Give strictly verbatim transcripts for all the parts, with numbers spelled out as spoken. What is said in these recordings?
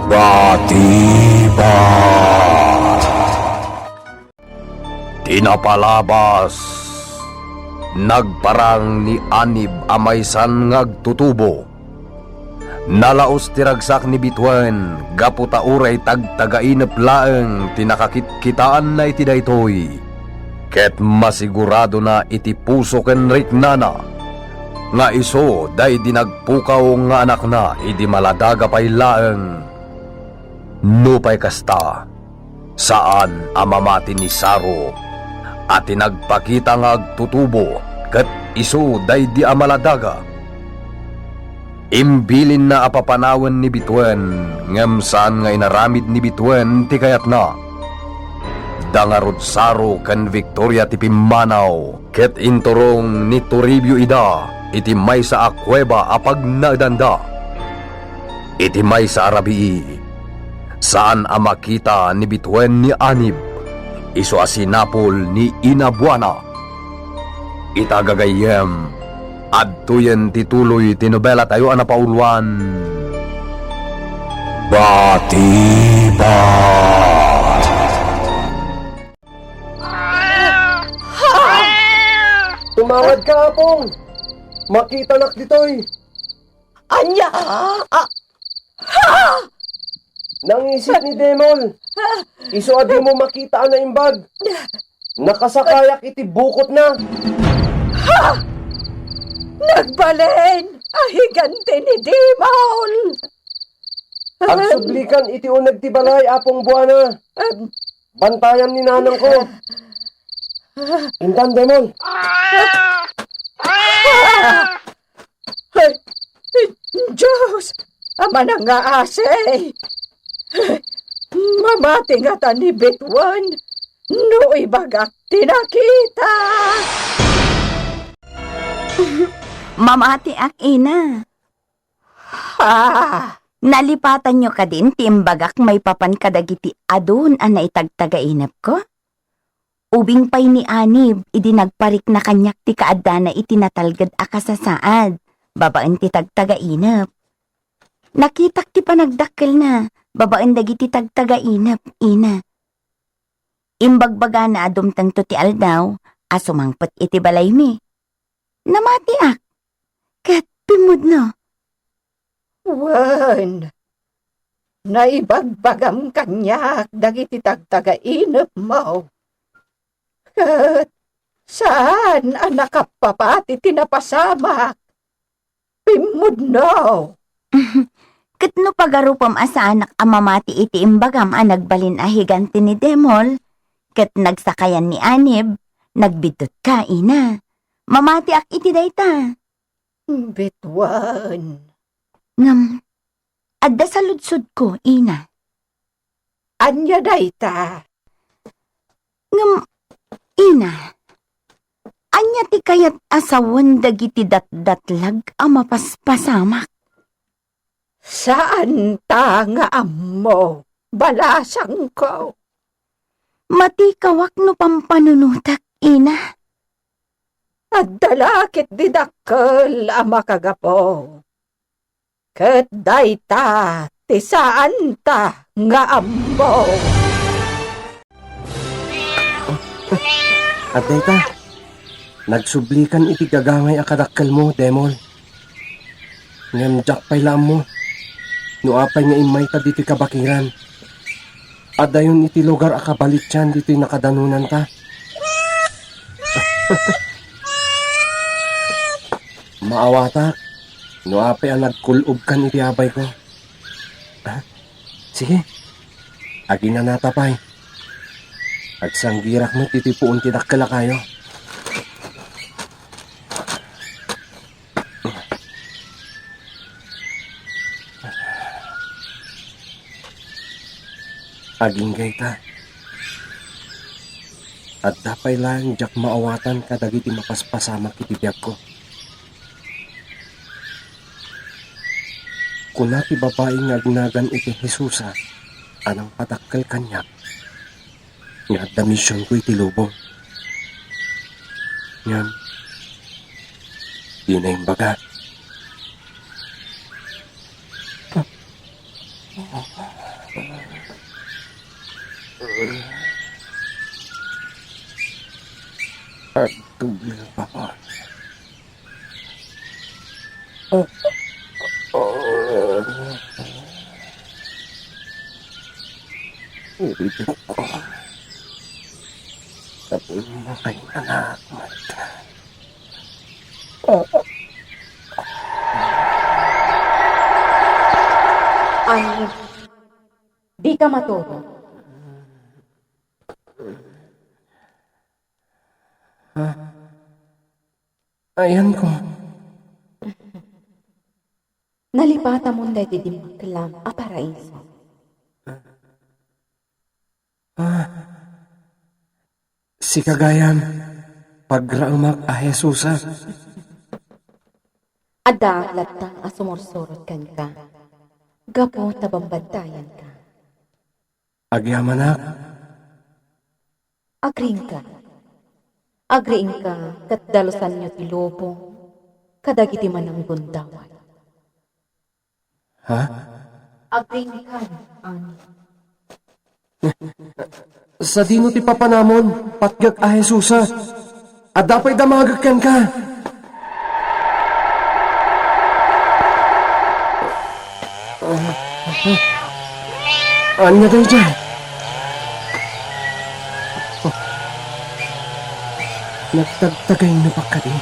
Batibat. Ti napalabas, nagparang ni Anib a maysan nga agtutubo. Nalaos ti ragsak ni Bituen gapu ta uray tagtagainep laeng ti nakakitkitaanna iti daytoy. Ket masiguradona iti puso ken riknana nga isu daydi nagpukaw nga anakna idi maladaga pay laeng. Nupay kasta, saan a mamati ni Saro a ti nagpakita nga agtutubo ket isu daydi a maladaga. Imbilinna a papanawen ni Bituen, ngem saan nga inaramid ni Bituen ti kayatna. Da ngarud Saro ken Victoria ti pimmanaw, ket inturong ni Toribio ida iti maysa a kuweba a pagnaedanda. Iti maysa a rabii, saan a makita ni Bituen ni Anib, isu a sinapul ni Ina Buana. Ita gagayyem, adtoyen ti tuloy ti nobelatayo a napauluan, Batibat. Tumawad ka, Apong! Makitanak ditoy! Ania? Ah! Ha? Nangisit ni Demol. Isu a dimo makita a naimbag. Nakasakayak iti bukotna. Ha? Nagbalin a higanti ni Demol. Agsublikan iti uneg ti balay, Apong Buana. Em. Bantayan ni nanangko. Intan, Demol. Ay, Diyos! Ama na nga asi! Mamati ngata ni Bituen no ibagak ti nakita! Mamatiak, ina. Ha? Nalipatanyo kadin ti imbagak maipapan kadagiti adun a naitagtagainepko? Ubing pay ni Anib idi nagparikna kaniak ti kaaddana iti natalged a kasasaad babaen ti tagtagainep. Nakitak ti panagdakkelna babaen dagiti tagtagainep, ina. Imbagbagana a dumtengto ti aldaw a sumangpet iti balaymi. Namatiak, ket pimmudno. Wen, naibagbagam kaniak dagiti tagtagainepmo, ket saan a nakappapati ti napasamak. Pimmudno. Ket no pagarupem a saanak a mamati iti imbagam a nagbalin a higanti ni Demol, ket nagsakayan ni Anib, nagbiddutka, ina. Mamatiak iti dayta. Bituen. Ngem, adda saludsodko, ina. Ania dayta? Ngem, ina, ania ti kayat a sawen dagiti datdatlag a mapaspasamak? Saanta nga ammo, balasangko. Matikawak no pampanunotek, ina. Adda la ketdi dakkel a makagapu. Ket dayta ti saanta nga ammo. Adda ita, nagsublikan iti gagangay a kadakkelmo, Demol. Ngem diak pay la ammo no apay nga immayta ditoy kabakiran. Adayon iti lugar a kabalitian ditoy nakadanonanta. Maawatak no apay a nagkul-obkan iti abayko. Ah, sige. Aginanata pay. Agsanggirak met iti puon ti dakkel a kayo. Agingga ita. Adda pay laeng diak maawatan kadagiti mapaspasamak iti biagko. Kuna ti babai nga agnagan iti Jesusa a nangpadakkel kaniak nga adda misionko iti lubong. Ngem, dina imbaga. Agtugnaw ako. Ulitek ko. Tapos mo kay anak, Marta. Ay, di ka matulog. Ha? Ayanko. Nalipatamon daydi dimmakkelam a paraiso. Ah, sika gayam, pagraemak a Jesusa. Addaak latta a sumursurot kenka, gapu ta bambantayanka. Agyamanak. Agriingka. Agriingka ket dalusanyo ti lubong kadagiti mananggundaway. Ha? Agriingka, Ani. Sadino ti papanamon, patgek a Jesusa? Adda pay damagek kenka. Ania daydiay? Nagtagtagayna pa kadi.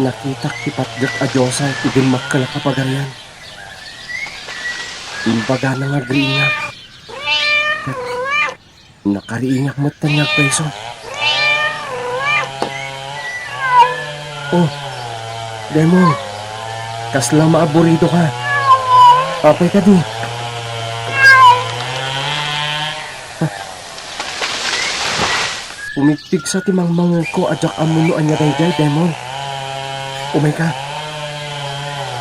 Nakitak ti patgek a diosa iti dimmakkel a kapagarian. Imbagana nga agriingak. Nakariingak met ta agpayso. Oh, Demon, kasla maaburido ka. Apay kadi? Pumigpigsa ti mangmangngegko a diak ammo no ania daydiay, Demon. Umayka.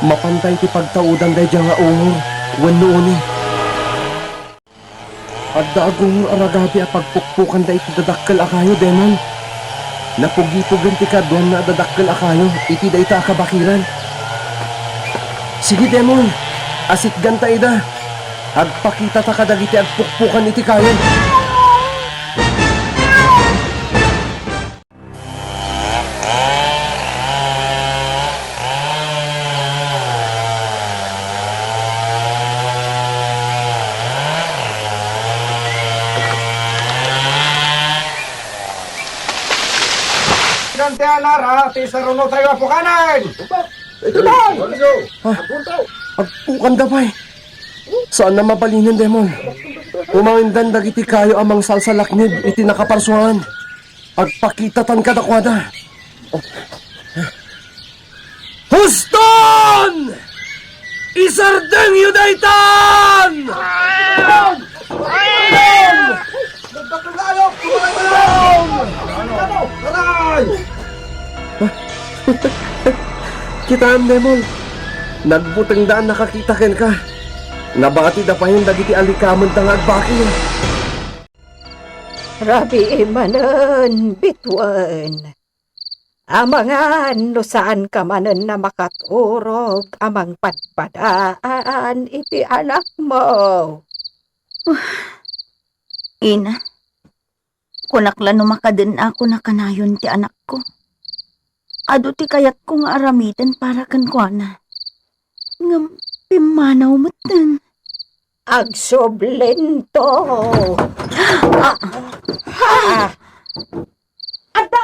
Mapanta iti pagtaudan daydiay nga ungor wenno uni. Adda agungor a ragadi a pagpukpokanda iti dadakkel a kayo, Demon. Napugipugen ti kaduanna a dadakkel a kayo iti dayta a kabakilan. Sige, Demon, asitganta ida. Agpakitata kadagiti agpukpokan iti kayo. Ganti a nara ti saruno tayo a pukanen! Ito, bay! Ah, agpukanda pay. Saan a mabalinen, Demon. Umangindan dagiti kayo a mangsalsalaknib iti nakaparsuan. Agpakitatan kadakuada. Huston! Isardengyo daytan! Aray! Kitaem, Demon. Nagbutengda a nakakita kenka. Nabatida payen dagiti alikamenta nga agbaki. Rabii manen, bituen. Amangan no saanka manen a makaturog a mangpadpadaan iti anakmo. Ina, kunak la no makaden-ak a kanayon ti anakko. Adu ti kayatko nga aramiden para kenkuana. Ngem pimmanaw metten. Agsublento. Ah! Ah! Adda!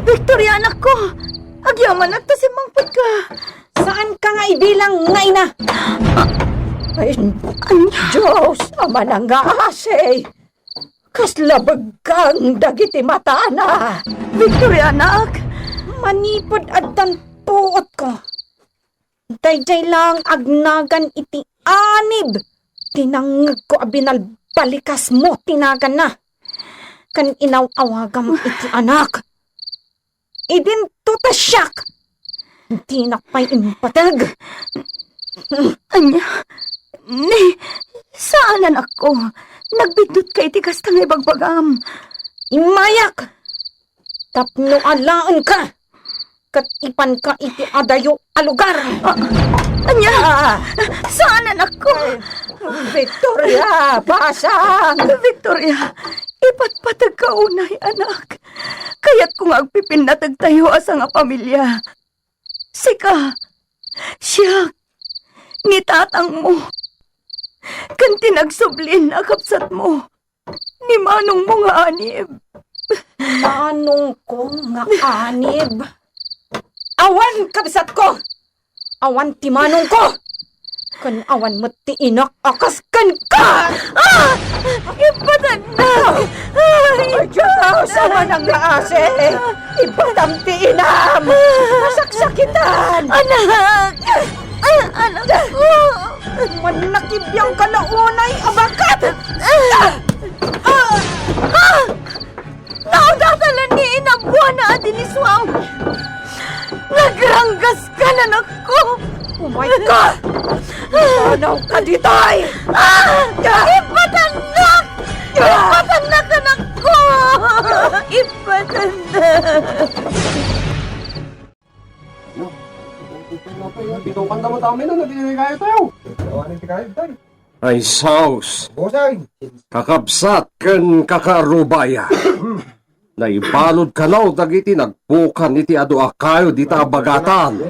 Victoria, anakko! Agyamanak ta simmangpetka. Saanka nga ibilang nga ina? Ay, ania? Dios, Ama nga asi! Kasla beggeng dagiti matana. Victoria, anak! Manipud addan puotko. Daydiay laeng agnagan iti anib ti nangngegko a binalbalikasmo ti naganna. Ken inaw-awagam iti anak. Idinto ta siak. Dinak pay impateg. Ania? Ni, saan, anakko. Nagbiddutka iti kasta nga ibagbagam. Immayak! Tapno alaenka, ket ipanka iti adayo a lugar. Ah, ania? Saan, anakko? Victoria, basang! Victoria, ipatpategka unay, anak. Kayatko nga agpipinnategtayo a sangapamilia. Sika, siak, ni tatangmo, ken ti nagsublin a kabsatmo, ni manongmo nga anib. Manongko nga anib? Awan, kabsatko! Awan ti manongko! Ken awan met ti inak a kas kenka! Ah! Ipatannak! Ay, Dios, awan ang laasi! Ipatam ti inam! Masaksakitan! Anak! Ah, anak ko! Mannakibiang ka na unay, abakat! Ah! Ah! Ah! Naudatan ni inabuana a diniswam. Nagranggas ka, anakko. Umay ka! Ipanaw ka ditoy! Ah! Ipatannak! Ipatannak, anakko! Ipatannak! Bitaw ka naman tamin na nagiging kayo tayo. Awanin ti kayo, tay. Ay, saus. Bosay. Kakabsat ken kakaarubaya. Naibalud kano dagiti nagpukan iti adu a kayo dita a bagatan.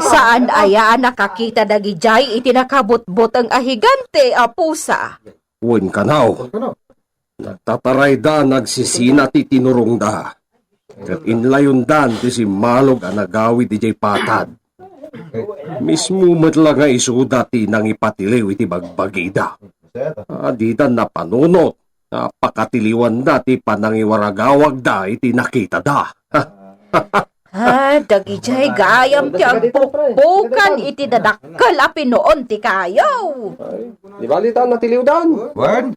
Saan aya a nakakita dagidiay iti nakabutbuteng a higante a pusa? Wen kano. Nagtatarayda a nagsisina ti tinurongda, ket inlayondan ti simmalog a nagawid idiay patad. Mismo met la nga isuda ti nangipatiliw iti bagbagida. A dida napanunot a pakatiliwanda ti panangiwaragawagda iti nakitada. Ah, dagidiay gayam ti agbukbukan iti dadakkel a pinuon ti kayo. Di bali ta natiliwdan. Wen?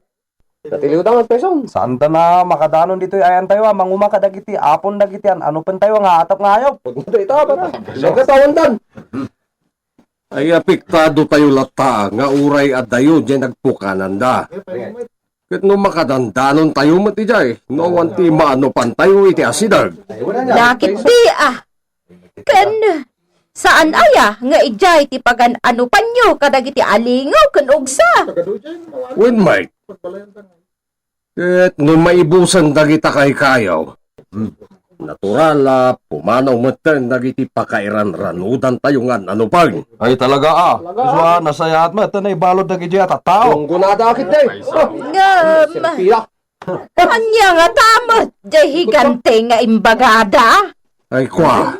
Natiliwdan nga person. Saan ta na makadanon ditoy ayantayo a manguma kadagiti apon dagiti an-, anupentayo nga atap nga ayop? Pudno da ita, para. Saan ka tawandan? Ay, apektado tayo latta nga uray adayo diay nagpukananda. Ket no makadandanon tayo met idiay, no awan ti maanupan tayo iti asideg. Dakit di, ah. Ken, saan aya nga idiay ti pagan-anupanyo kadagiti alingaw ken ugsa? Wen, Mike. Ket no maibusan dagita kaykayo, natural a pumanaw metten dagiti pakairanranudantayo nga an-, anupag. Ay, talaga, ah. Isu a nasayaat met ta naibalud dagidiay a tattao. Gungguna, dakit, eh. Ngem, Sempira. Ania ngata met diay higante nga imbagada? Ay, kua,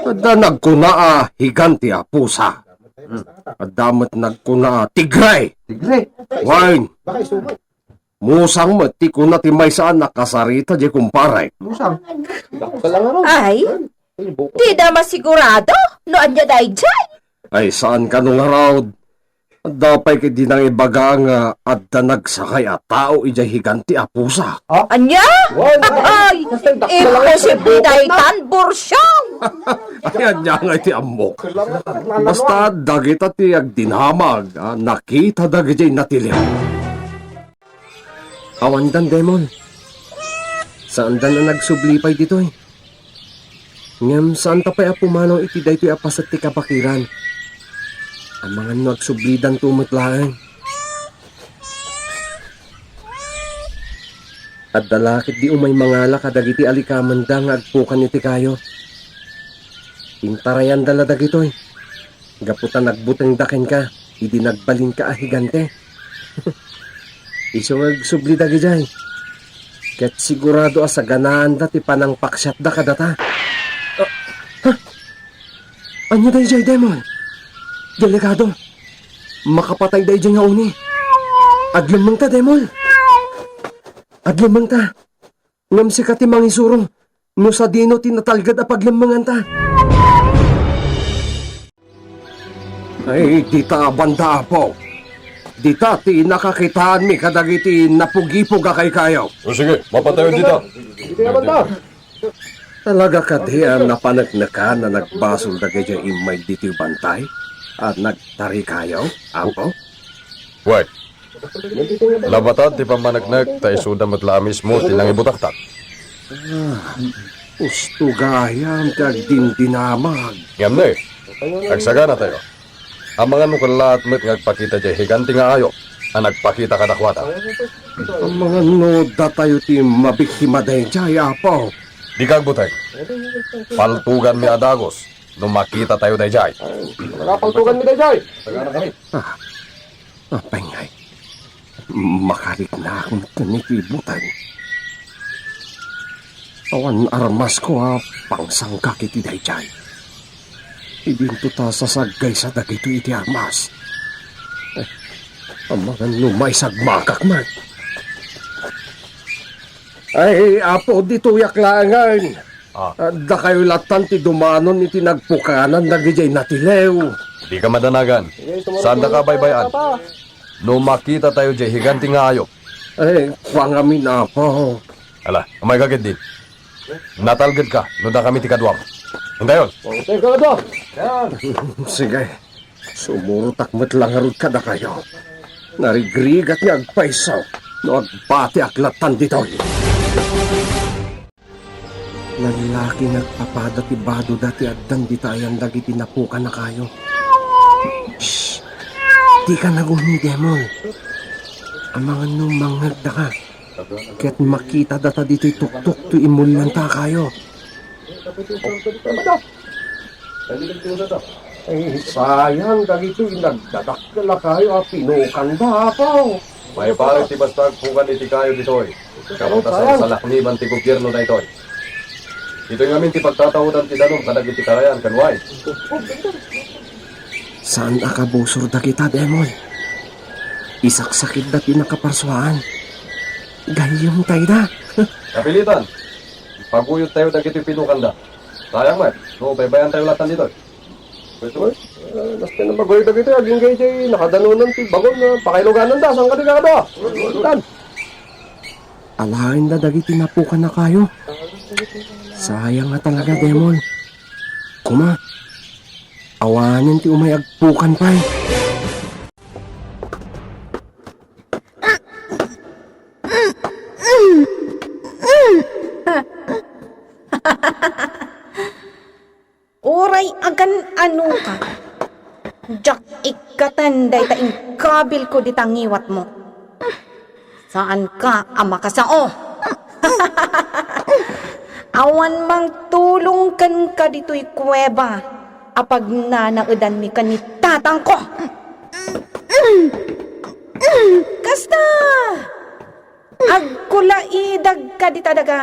adda nagkuna a higante a pusa. Adda met nagkuna a tigre. Tigre? Wen. Musang met ti kuna ti maysa a nakasarita diay kumparek. Musang. Ay, dida masigurado no ania daydiay. Ay, saan kano ngarud? Adda pay ket di nangibaga nga adda nagsakay a tao idiay higante a pusa. Ah? Ania? Wen. Ay, imposible daytan, Bursyong! Ay, ania nga iti ammok? Basta dagita ti agdinamag a nakita dagidiay natiliw. Awandan, Demon. Saandan a nagsubli pay ditoy. Ngem saanta pay a pumanaw iti daytoy a paset ti kabakiran. Amangan no agsublidanto met laeng. Adda la ket di umay mangala kadagiti alikamenda nga agpukan iti kayo. Intarayanda la dagitoy. Gapu ta nagbutengda kenka idi nagbalinka a higante. Isu nga agsubli dagidiay. Ket sigurado a saganaanda ti panangpaksiatda kadata. Ah, ha? Ania daydiay, Demon? Delikado. Makapatay daydiay nga uni. Aglemmengta, Demon. Aglemmengta. Ngem sika ti mangisuro no sadino ti natalged a paglemmenganta. Ay, dita a banda, Apo. Dita ti nakakitaanmi kadagiti napugipog a kaykayo. O sige, mapatayo dita. Dita a banda. Talaga kadi a napaneknekan a nagbasol dagiti immay ditoy bantay a nagtarikayo, Apo? Wen. Labatan ti pammaneknek ta isuda met la a mismo ti nangibutaktak. Ah, usto gayam ti agdindinamag. Ngem ne, agsaganatayo. Amangan no kellaat met nga agpakita diay higante nga ayup a nagpakita kadakuada. Amangan no datayo ti mabikkima daydiay, Apo. Dika agbuteng. Paltuganmi a dagus no makitatayo daydiay. Ay, paltuganmi daydiay. Ah, apay ngay? Makariknaak met ken iti buteng. Awan armasko a pangsangkak iti daydiay. Idinto ta sasaggaysa dagitoy iti armas. Eh, amangan no maisagmakak met. Ay, Apo, ditoyak laengen. Ah. Dakayo lattan ti dumanon iti nagpukanan dagidiay natiliw. Dika madanagan. Saandaka a baybay-an. No makitatayo diay higante nga ayup. Eh, kua ngamin, Apo. Ala, umayka ketdi. Natalgedka no dakami ti kaduam. Intayon. Intayon, kaduam. Sige. Sumurotak met la ngarud kadakayo. Narigrigat nga agpayso no agbatiak lattan ditoy. Lallaki nga agpapada ti badoda ti addan dita ayan dagiti napukan a kayo. Shh! Dika naguni, Demon. Amangan no mangngegdaka. Ket makitadata ditoy tuktok ti immulianta a kayo. Ay, sayang, dagitoy nagdadakkel a kayo a pinukanda, Apo. Maipari ti basta agpukan iti kayo ditoy. Gapu ta sayang. Salsalakniban ti gobierno daytoy. Ditoy ngamin ti pagtataodan ti danum kadagiti karayan ken wine. Saan a kabusor dagita, Demon. Isaksakitda ti nakaparsuaan. Gayyemtayda. Napilitan. Paguyodtayo dagiti pinukanda. Sayang met no baybayantayo lattan ditoy. Pwede, eh, basta na maguloy dagitoy, agingga idiay nakadanunan ti bagon nga pakailugananda. Saan kadi kakadua? Tan. Alaenda dagiti napukan a kayo. Sayang nga talaga, Demon. Kuma, awanen ti umay agpukan pay. Uray agan-anoka, diak ikkaten dayta inkabilko dita ngiwatmo. Saanka a makasao. Awan mangtulong kenka ditoy kuweba a pagnanaedanmi ken ni tatangko. Kasta! Agkulaidagka dita daga.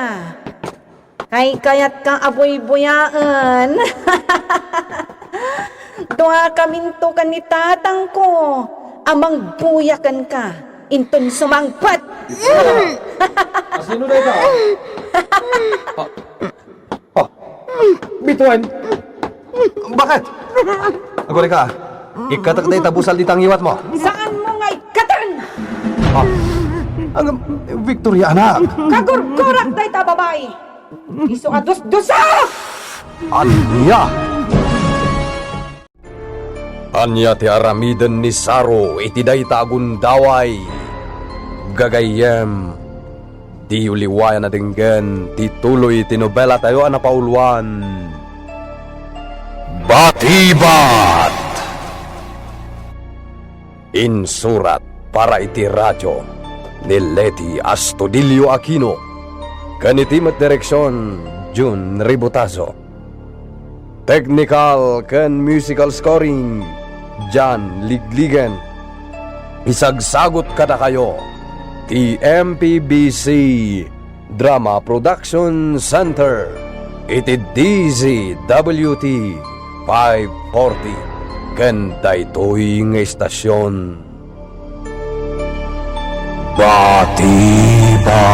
Kaykayatka a buybuyaen. Duakaminto ken ni tatangko a mangbuya kenka inton sumangpet. Asino dayta? Ah, Oh, bituen. Bakit? Agurayka. Ikkatek dayta busal dita ngiwatmo. Saanmo nga ikkaten? Ah, ang Victoria, anak. Kagurgurak dayta babai. Isu a dusdusa! Ania? Ania ti aramiden ni Saro iti dayta a gundaway? Gagayyem, diyo liwayan a denggen ti tuloy ti nobelatayo a napauluan, Batibat! Insurat para iti radio ni Leti Astudillo Aquino ken iti met direksion, Jun Ributazo. Technical ken musical scoring, Jan Ligligen. Isagsagut kadakayo ti M P B C Drama Production Center iti D Z W T five forty ken daytoy nga istasion. Batiba.